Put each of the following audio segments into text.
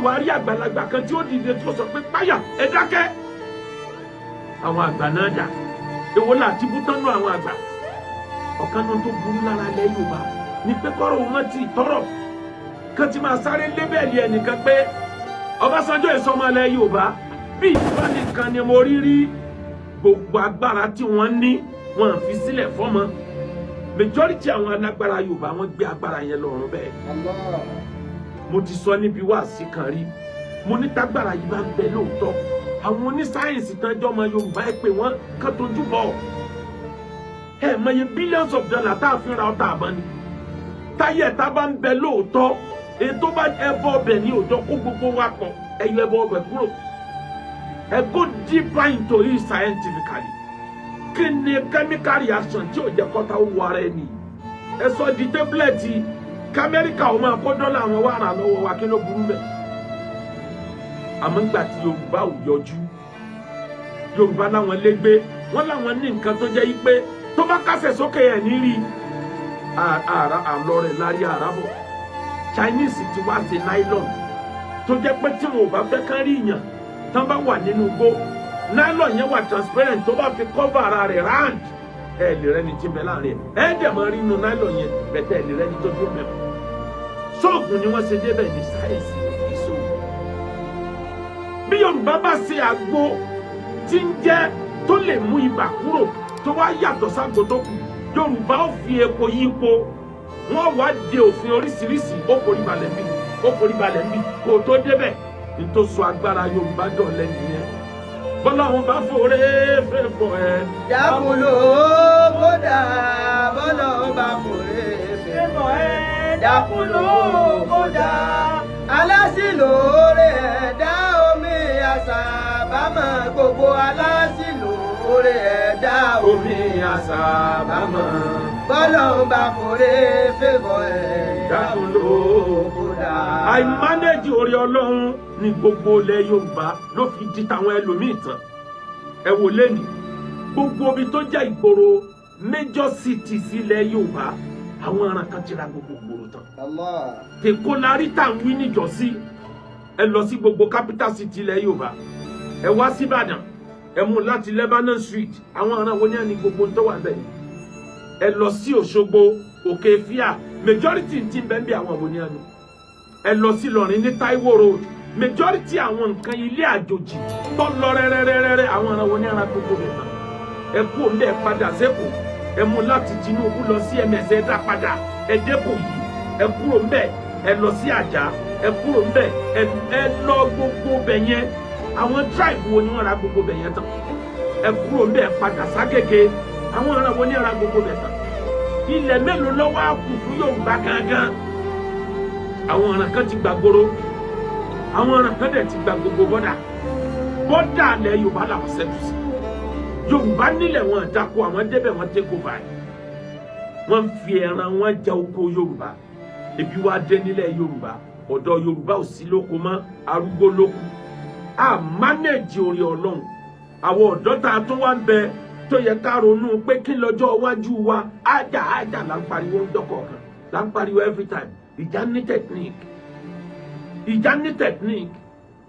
Wá rí àgbàlagbà kan tí ó dìde tó sọ pé páyà ẹ dákẹ́. Àwọn àgbà náà dà, èwo là ti bú tánú àwọn àgbà? Ọ̀kan náà tó burú lára ilẹ̀ Yorùbá ni pé kọ́rọ̀ wọn ti tọrọ kan ti máa sáré lébẹ̀lì ẹnìkan pé Ọbásanjọ́ ìsọmọ ilẹ̀ Yorùbá. Bí ìfá nìkan ni mo rí rí gbogbo agbára tí wọ́n ní, wọ́n fi sílẹ̀ fọ́mọ. Majority àwọn alágbára Yorùbá, wọ́n gbé agbára yẹn lọ́rùn bẹ́ẹ̀. Mo ti sọ níbi wáàsí kan rí, mo ní tágbára yìí bá ń bẹ lóòótọ́, àwọn onísáyẹ̀nsì tán jọ́ ọmọ Yorùbá, ẹ pé wọ́n kán tójú bọ̀. Ẹ mọye billions of dollars tá a fi ra ọta àbọ̀n ni. Táyé ẹ̀ta bá ń bẹ lóòótọ́, ètò bá ẹbọ ọbẹ̀ ní òjò kó gbogbo wa pọ̀, ẹ yọ ẹbọ ọbẹ̀ kúrò, ẹ go deeper into it scientifically. Kí ni chemical reaction tí ò jẹ́ kọ́ta ó wọ ara ẹni? Ẹ sọ di tablet k'Amẹ́ríkà ó máa kó dọ́là àwọn wà rà lọ́wọ́ wa. Kí ló burú bẹ́ẹ̀? Àmọ́ ńgbà tí Yorùbá ò yọjú, Yorùbá láwọn légbé wọ́n láwọn ní nǹkan tó jẹ́ yí pé tó bá kásẹ̀ sókè ẹ̀ ní rí àrà àlọ́ rẹ̀ lárí àràbọ̀. Chinese ti wá ṣe nylon tó jẹ́ pé tí wọn ò bá fẹ́ kán rí yàn tán bá wà nínú igbó, nylon yẹn wà transparent, tó bá fi cover ara rẹ̀ round, ẹ lè rẹ́ni tí ń bẹ láàrin ẹ̀. Ẹ dẹ̀ máa rí inú nylon yẹn bẹ̀tẹ̀, ẹ lè rẹ́ni tó dúró mẹ́fà. Sóògùn ni wọ́n ṣe débẹ̀ ní sáyẹ̀nsì ìṣòwò. Bí Yorùbá bá ṣe àgbo tí ń jẹ́ tó lè mú ibà kúrò, tó wá yàtọ̀ ságbo tó kù, Yorùbá ó fi epo yípo. Wọ́n wá de òfin oríṣiríṣi, ó forí balẹ̀ bí, ó forí balẹ̀ bí kó tó débẹ̀. Nítorí sọ agbára Yorùbá dọ̀lẹ́ nìyẹn. Bọ́lá òun bá fòrè fẹ́ fọ ẹ. Dákun lò kódà, bọ́lá òun bá fòrè fẹ́ fọ ẹ. Dákun lò kódà, aláṣìlóore ẹ̀dá omi àṣàbámọ̀, gbogbo aláṣìlóore ẹ̀dá omi àṣàbámọ̀. Bọ́lá òun bá fòrè fẹ́ fọ ẹ. Dákun lò kódà. Àìmánéjì orí Ọlọ́run ní gbogbo ilẹ̀ Yorùbá ló fi di tàwọn ẹlòmíì tán. Ẹ wò lẹ́nìí, gbogbo ibi tó jẹ́ ìgboro, major cities ilẹ̀ Yorùbá, àwọn aràn kan ti ra gbogbo ìgboro tán. Allah. Tèkó la rí tá à ń wí níjọ́sí. Ẹ lọ sí gbogbo capital city ilẹ̀ Yorùbá, ẹ wá síbàdàn, ẹ mú láti Lebanon Street, àwọn aràn wo ní àní gbogbo tó wà bẹ́ẹ̀. Ẹ lọ sí Òṣogbo, Òkè Fíà, majority ti ń bẹ́ẹ̀ bí, àwọn wo ní àní. Ẹ lọ sí Ìlọrin ní Taiwo Road, majority àwọn nǹkan ilé àjòjì tó lọ rẹ́rẹ́rẹ́rẹ́, àwọn aràn wo ní ara gbogbo rẹ̀ tán. Ẹ kú òun bẹ́ẹ̀ padà sẹ́kọ̀ọ́, ẹ mú láti Tinubu lọ sí ms, ẹ dá padà, ẹ dẹ́kọ̀ yìí. Ẹ kúrò ńbẹ̀, ẹ lọ sí Àjà. Ẹ kúrò ńbẹ̀, ẹ lọ gbogbo bẹ̀ yẹn, àwọn tribe wo ni wọ́n ra gbogbo bẹ̀ yẹn tán? Ẹ kúrò ńbẹ̀, padà ságége, àwọn ará wo ni ra gbogbo bẹ̀ tán? Ilẹ̀ mélòó ló wá kù fún Yorùbá gangan? Àwọn ọ̀ràn kan ti gbàgbóró, àwọn ọ̀ràn kan dẹ̀ ti gba gbogbo border. Border ilẹ̀ Yorùbá làwọn ṣẹ́tù sí. Yorùbá nílẹ̀, wọn àdàkọ, àwọn débẹ̀, wọn take over ẹ̀, wọ́n fi ẹran wọn jẹ oko Yorùbá. Ebi wá dé nílẹ̀ Yorùbá, ọ̀dọ́ Yorùbá ò sí lóko mọ́, arúgbó lóko. A manage orí Ọlọ́run. Àwọn ọ̀dọ́ tá a tún wá ń bẹ tó yẹ ká ronú pé kí lọ́jọ́ iwájú wa, ájà ájà là ń pariwo ń dọ́kọ̀ọ̀kan, là ń pariwo every time. Ìjà ní technique, ìjà ní technique.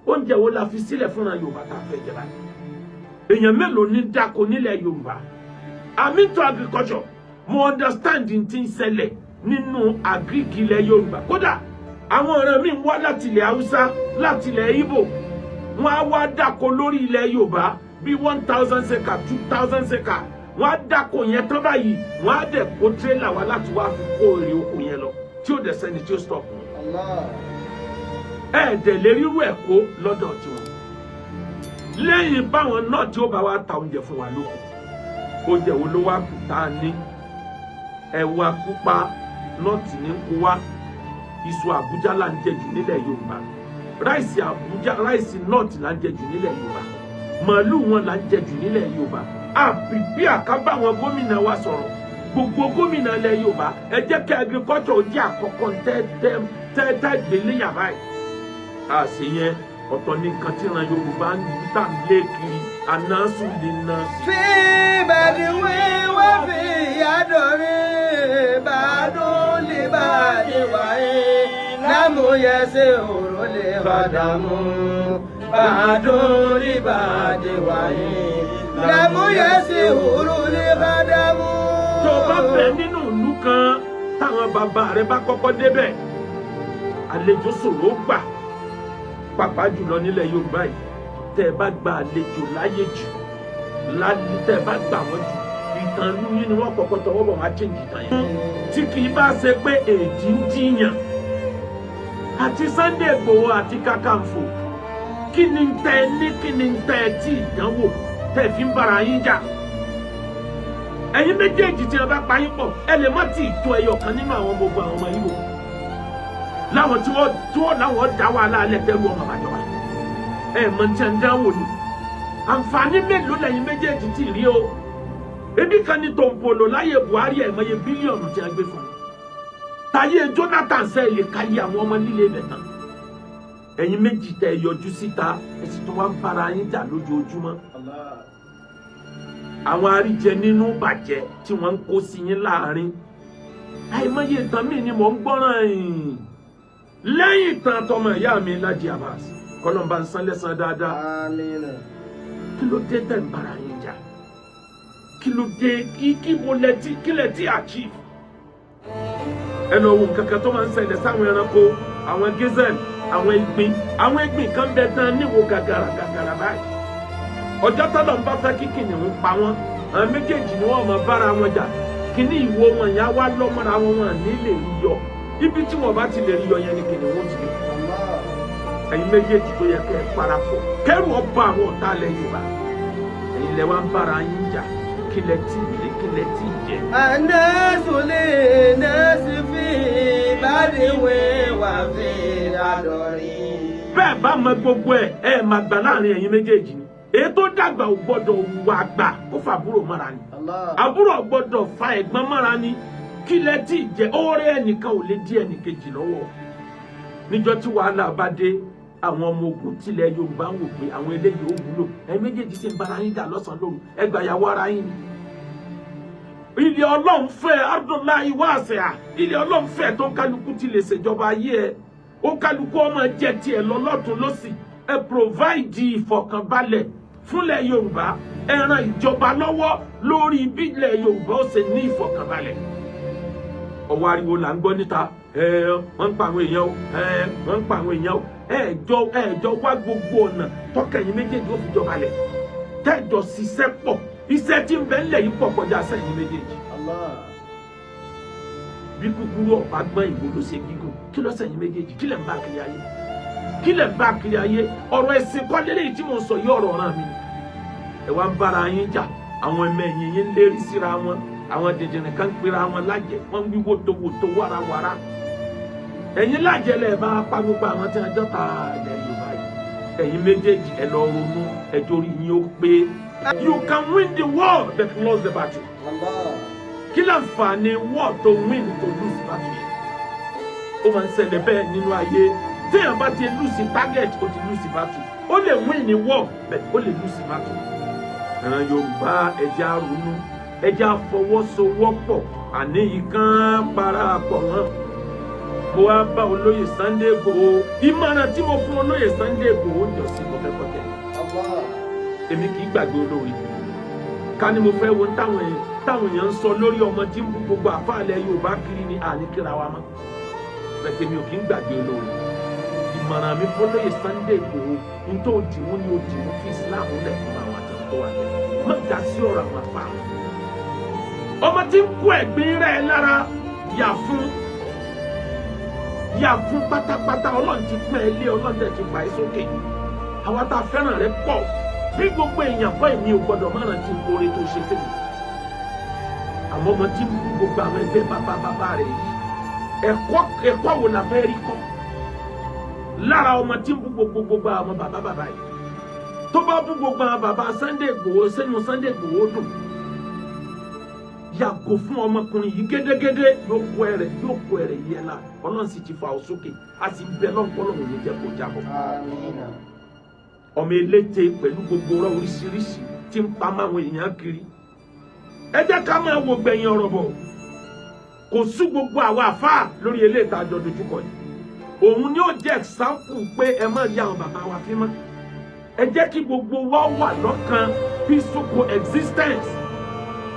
Oúnjẹ wo la fi sílẹ̀ fúnra Yorùbá tá a fẹ́ jẹ báyìí? Èèyàn mélòó ní dáko nílẹ̀ Yorùbá? I'm into agriculture. Mo understand n tí ń ṣẹlẹ̀ nínú agric ilẹ̀ Yorùbá. Kódà àwọn ọ̀rẹ́ mi ń wá láti ilẹ̀ Haúsá, láti ilẹ̀ Ìgbò, wọ́n á wá dáko lórí ilẹ̀ Yorùbá bíi 1,000 acre, 2,000 acre. Wọ́n á dáko yẹn tán báyìí, wọ́n á dẹ̀ kó tírélà wá láti wá fi kó èrè oko yẹn lọ, tí ó dẹ̀ sẹ́ni tí ó stop wọn. Allah. Ẹ̀ẹ́dẹ̀ lè rírú ẹ̀ kó lọ́dọ̀ tiwọn lẹ́yìn báwọn náà tí ó bá wá ta oúnjẹ fún wa lóko. Oúnjẹ wo ló wá kù tá a ní? Ẹ̀wà pupa North ní kó wá. Iṣu Àbújá là ń jẹ jù nílẹ̀ Yorùbá. Rice Àbújá, rice North là ń jẹ jù nílẹ̀ Yorùbá. Màálù wọn là ń jẹ jù nílẹ̀ Yorùbá. Àbíbí àkábà àwọn gómìnà wa sọ̀rọ̀, gbogbo gómìnà ilẹ̀ Yorùbá, ẹ jẹ́ kí agriculture jẹ́ àkọ́kọ́ tẹ́ tẹ́ tẹ́ tẹ́ gbélé yàrá ẹ̀ àṣeyẹn. Ọ̀tọ̀ ní nǹkan tí ìran Yorùbá ń tà ń lé kiri anásùn lè ná sí. Fi bẹ̀dìwí wá fi yàdọ̀rí bàdún lè bá di wáyé lámúyẹsẹ̀ òrùlé. الخدم بعد لبعد وإن لم يسهر الخدم. Tó bá bẹ nínú ìlú kan táwọn bàbá rẹ bá kọ́kọ́ débẹ̀, àlejò ṣòro gbà, pàápàá jùlọ nílẹ̀ Yorùbá yìí. Tẹ́ ẹ bá gba àlejò láyé jù, tẹ́ ẹ bá gbà wọ́n jù, ìtàn ìlú yín ni wọ́n kọ́kọ́ tọwọ́ bọ̀ wá change ìtàn yẹn. Tí kì í bá ṣe pé èdè ń jiyàn àti Sunday Igboho àti Kakanfò, kí ni tẹ́ ẹ ní, kí ni tẹ́ ẹ tí ìdánwò tẹ́ ẹ fi ń bára yín jà? Ẹ̀yin méjèèjì tí wọ́n bá pa yín pọ̀, ẹ lè má tí ì tó ẹyọ kan nínú àwọn gbogbo àwọn ọmọ yìí wò láwọn tí wọ́n láwọn dá wàhálà alẹ́ tẹ́lu ọmọ àbájọba. Ẹ mọ tí a ń dánwò ni. Àǹfààní mélòó lẹ́yìn méjèèjì tí rí o? Ebi kan ní tòǹpolò láyé Buhari, ẹ̀ mọye bílíọ̀nù tí a gbé fún un. Táyé Jonathan sẹ́ lè káyé àwọn ọmọ líle ibẹ̀ tán. Ẹ̀yin méjì tẹ́ ẹ yọjú síta, ẹ sì tún wá ń bára yín jà lójoojúmọ́. Àwọn àríjẹ nínú bàjẹ́ tí wọ́n ń kó sí yín láàrin. Àìmọye ìtàn míì ni mò ń gbọ́ràn yìí. Lẹ́yìn ìtàn tọmọ ìyá mi Laji Abbas, kọ́lọ́mbà ń san lẹ́san dáadáa. Àmín. Kí ló dé tẹ̀ ń bára yín jà? Kí ló dé? Kí mo lẹ tí kí lẹ tí achieve? Ẹ lọ wo nǹkan kan tó máa ń ṣẹlẹ̀ sáwọn ẹranko, àwọn gazelle, àwọn ìgbín. Àwọn ìgbín kan bẹ tán níwo gàgàrà gàgàrà báyìí. Ọjọ́ tọ́lọ̀ ń bá fẹ́ kí kìnìún pa wọ́n, àwọn méjèèjì ni wọ́n máa bára wọn jà. Kíní ìwo wọn yẹn á wá lọ́mọ́ra wọn, wọn ní lè rí yọ. Ibi tí wọn bá ti lè rí yọ yẹn ni kìnìún ti lè. Ẹ̀yin méjèèjì tó yẹ kẹ́ ẹ parapọ̀ kẹ́rù ọba àwọn ọ̀tá alẹ́ Yorùbá, ẹ̀yin lẹ wá ń bára yín jà. Kí lẹ tí lè, kí lẹ tí jẹ. الناس للناس في بدو وفي حضر. Bẹ́ẹ̀ bá mọ gbogbo ẹ̀, ẹ máa gbà láàrin ẹ̀yin méjèèjì ni. Èyí tó dàgbà ò gbọ́dọ̀ wà gbà kó fàbúrò mọ́ra ni, àbúrò gbọ́dọ̀ fa ẹ̀gbọ́n mọ́ra ni. Kí lẹ tí jẹ? Oore ẹnìkan ò lè dí ẹnìkejì lọ́wọ́. Níjọ́ tí wàhálà bá dé, àwọn ọmọ ogun tilẹ̀ Yorùbá ń wò pé àwọn eléyìí ó wúlò. Ẹ méjèèjì sì ń bára yín jà lọ́sàn-án lóru, ẹ gbàyàwó ara yín ni. Ilé Ọlọ́run fẹ́ Abdullahi wáṣẹ̀ à, ilé Ọlọ́run fẹ́ tó ń kálukú ti lè ṣèjọba ayé ẹ, ó kálukú ọmọ jẹ tiẹ̀ lọ lọ́tún lọ́sì. Ẹ provide ìfọ̀kànbalẹ̀ fúnlẹ̀ Yorùbá, ẹ ran ìjọba lọ́wọ́ lórí bí ilẹ̀ Yorùbá ó ṣe ní ìfọ̀kànbalẹ̀. Ọwọ́ ariwo là ń gbọ́ níta, wọ́n ń pa àwọn èèyàn o, wọ́n ń pa àwọn èèyàn o. Ẹ̀ẹ́jọ wá gbogbo ọ̀nà tọ́kẹ̀yìn méjèèjì ó fi jọba lẹ̀, tẹ́jọ ṣiṣẹ́ pọ̀. Iṣẹ́ tí ń bẹ ńlẹ̀ yìí pọ̀ kọjá sẹ́yìn méjèèjì. Bí kúkúrú ọ̀pá gbọ́n ìwò ló ṣe gígùn, kí ló sẹ́yìn méjèèjì? Kí lẹ̀ ń bá kiri ayé? Kí lẹ̀ ń bá kiri ayé? Ọ̀rọ̀ ẹ̀sìn kọ́ lélẹ́yìí tí mo sọ yìí, ọ̀rọ̀ ọ̀ràn mi ni. Ẹ wá ń bára yín jà, àwọn ẹmẹ ẹ̀yìn yín lérí síra wọn, àwọn dìndìnrín kan ń pera wọn lájẹ, wọ́n ń wí wótòwótò wárawàra. Ẹ̀yin lájẹ lẹ̀ bá pa gbogbo àwọn tí wọ́n jọ́ta ilẹ̀ Yorùbá yìí. Ẹ̀yin méjèèjì ẹ lọ ronú, ẹjọ́ orí yín ó pé. You can win the war but lose the battle. Kí láǹfààní war to win to lose battle yẹn? Ó máa ń ṣẹlẹ̀ bẹ́ẹ̀ nínú ayé. Téèyàn bá ti lose target, ó ti lose battle. Ó lè win ní war but ó lè lose battle. Ìran Yorùbá, ẹja ronú, ẹja fọwọ́sowọ́pọ̀, àní ìkan parapọ̀ wọn. Mo wá bá olóyè Sunday Igboho. Ìmọ̀ràn tí mo fún olóyè Sunday Igboho ń jọ sí mo fẹ́ kọ́tẹ́. Èmi kì í gbàgbé olórí. Ká ní mo fẹ́ wo táwọn èèyàn ń sọ lórí ọmọ tí ń bú gbogbo àfáàlẹ̀ Yorùbá kiri ni àní kíra wa mọ́. Bẹ̀tẹ̀ mi ò kì í gbàgbé olórí. Ìmọ̀ràn mi fún olóyè Sunday Igboho ní tó dìmú ni ó dìmú fi Islam lẹ̀ fún àwọn àtẹ̀wọ́n tó wà bẹ́ẹ̀. Má dá sí ọ̀rọ̀ àwọn àfáà. Ọmọ tí ń kó ẹ̀gbin rẹ̀ lára, yà fún yà fún pátápátá. Ọlọ́run ti pín ẹ lé, Ọlọ́run dẹ̀ ti fà ẹ́ sókè. Àwa tá a fẹ́ràn rẹ pọ̀. Bí gbogbo èèyàn kọ́, èmi ò gbọ́dọ̀ má rántí oore tó ṣe fún mi. Àmọ́ ọmọ tí ń bú gbogbo àwọn ẹgbẹ́ bàbá bàbá rẹ̀ yìí, ẹ̀kọ́ wo la fẹ́ rí kọ́ lára ọmọ tí ń bú gbogbo àwọn bàbá bàbá yìí? Tó bá bú gbogbo àwọn bàbá Sunday Igboho sẹ́nu Sunday Igboho dùn. Yàgò fún ọmọkùnrin yìí gédégédé, yóò kó ẹrẹ, yóò kó ẹrẹ yìí ẹ la. Ọlọ́run sì ti fa ọ sókè, a sì bẹ lọ́npọ́lọ́ ní jẹ́ kó jábọ̀. Ọmọ eléte pẹ̀lú gbogbo ọ̀rọ̀ oríṣiríṣi tí ń pa máwọn èèyàn kiri. Ẹ jẹ́ ká máa wo gbẹ̀yìn ọ̀rọ̀ bọ̀. Kò sú gbogbo àwa àfáà lórí eléta àjọ dojúkọ yìí. Òun ni ó jẹ́ example pé ẹ má rí àwọn bàbá wa fi mọ́. Ẹ jẹ́ kí gbogbo wa wà lọ́kàn, peaceful coexistence.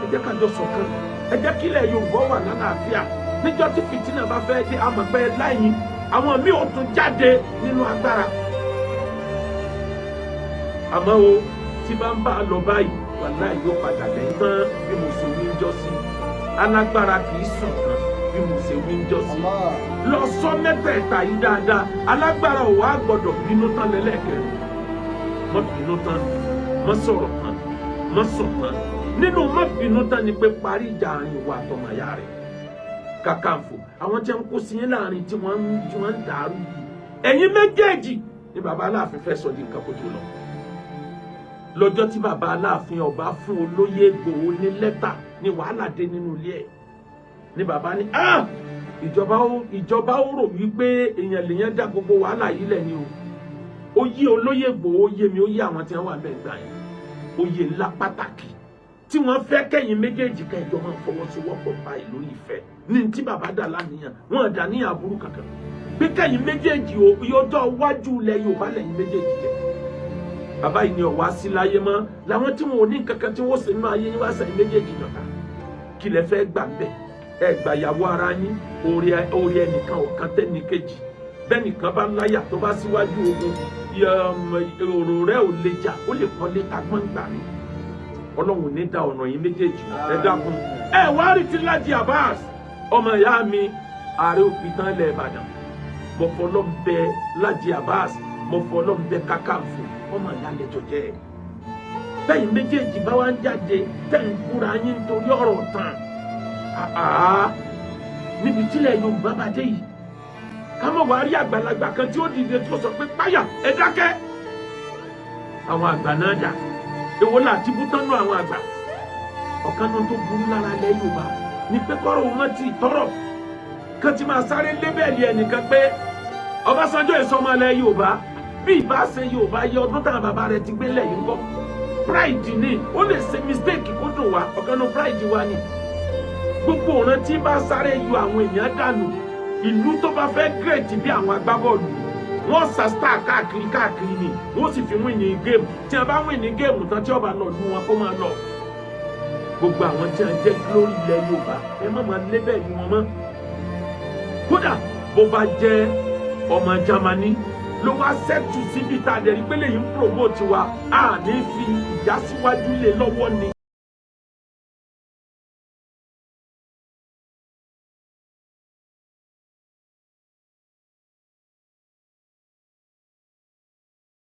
Ẹ jẹ́ ká jọ ṣọ̀kan. Ẹ jẹ́ kílẹ̀ Yorùbá wà lálàáfíà. Níjọ́ tí fìtínà bá fẹ́ dé, àmọ̀ pé láyìn àwọn míì ò tún jáde nínú agbára. Àmọ́ o, tí bá ń bá a lọ báyìí, wàláhì yóò padà lẹ́yìn tán bí mo ṣe wí ń jọ́ sí. Alágbára kì í ṣọ̀kan bí mo ṣe wí ń jọ́ sí. Lọ sọ mẹ́tẹ̀ẹ̀ta yìí dáadáa. Alágbára ò wá gbọ́dọ̀ bínú tán lẹ́lẹ́kẹ̀rin. Má bínú tán, má sọ̀rọ̀ tán, má sọ̀ tán. Nínú má bínú tán ni pé parí ìjà àárín ìwà àtọmọ̀yá rẹ̀. Kàkàǹfò àwọn tí wọ́n kó sí yín láàrin tí wọ́n ń dàrú yìí. Ẹ̀yin méjèèjì ni bàbá Aláàfin fẹ́ sọ di nǹkan kó tó lọ. Lọ́jọ́ tí bàbá Aláàfin ọba fún olóyè Ìgbòho ní lẹ́tà ni wàhálà dé nínú ilé ẹ̀. Ni bàbá ní ìjọba ó rò wípé èèyàn lèèyàn dá gbogbo wàhálà yìí lẹ̀ ni o. Ó yí olóyè Ìgbòho, ó yé mi, ó yí àwọn tí wọ́n wà bẹ́ẹ̀ gbà yẹn. Oyè ńlá pàtàkì tí wọ́n fẹ́ kẹ́yìn méjèèjì kẹjọ máa fọwọ́sowọ́pọ̀ báyìí lórí ìfẹ́ ní tí bàbá dà láníyàn, wọn dà níyàn aburú kankan pé kẹ́yìn méjèèjì ọjọ́ iwájú ilẹ̀ Yorùbá lẹ́yìn méjèèjì jẹ́. Bàbá yìí ni ọ̀wá sí láyé mọ́ làwọn tí wọn ò ní kankan tí wọ́n sì nínú ayé yín wá sẹ́yìn méjèèjì dọ̀tà. Kí lẹ fẹ́ gbà bẹ́ẹ̀? Ẹ gbà yàwó ara yín, orí ẹnìkan ọ̀kan tẹ́ni kejì. Bẹ́ẹ̀ nìkan bá láyà tó bá síwájú ogun, ọ̀rọ̀ rẹ̀ ò lè jà, ó lè kọ́lé tagbọ́n gbà mí. Ọlọ́run ní da ọ̀nà yìí méjèèjì, ẹ dákun. Ẹ wá rí ti Lájí Abbas, ọmọ ìyá mi, ààrẹ òpìtàn ilẹ̀ Ìbàdàn. Mo fọlọ́ ń bẹ Lájí Abbas, mo fọlọ́ ń bẹ Kákàǹfò, ọmọ ìyá lẹ́jọ́ jẹ́. Bẹ́ẹ̀ méjèèjì bá wá ń jáde, tẹ̀ ń kúra yín nítorí ọ̀rọ̀ tán. Níbi tílẹ̀ Yorùbá bá dé yìí, ká mọ̀ wá rí àgbàlagbà kan tí ó dìde tó sọ pé páyà, ẹ dákẹ́. Àwọn àgbà náà dà. Èwo la ti bú tán nú àwọn àgbà? Ọ̀kan náà tó burú lára ilẹ̀ Yorùbá ni pé kọ́rọ̀ wọn ti tọrọ kan ti máa sáré lébẹ̀lì ẹnìkan pé Ọbásanjọ́ ìsọmọ ilẹ̀ Yorùbá. Bí ìbá ṣe Yorùbá yẹ ọdún táwọn bàbá rẹ̀ ti gbé lẹ̀ yìí ń kọ́. Pride ni, ó lè ṣe mistake kó dùn wá, ọ̀kan náà pride wa ni. Gbogbo ọ̀ràn tí bá sáré yọ àwọn èèyàn dànù, ìlú tó bá fẹ́ great bí àwọn agbábọ́ọ̀lù, wọ́n sa star káàkiri káàkiri ni, wọ́n sì fi win ní géèmù. Tí wọ́n bá win ní géèmù tán, tí ọba lọ lù wọn kó máa lọ. Gbogbo àwọn tí wọ́n jẹ́ glory ilẹ̀ Yorùbá, ẹ má máa lébẹ̀lì wọn mọ́. Kódà bó bá jẹ́ ọmọ Jámánì ló wá sẹ́tù síbi tá a dẹ̀ rí pé lèyí ń promote wa, a ní fi ìjà síwájú lé lọ́wọ́ ni.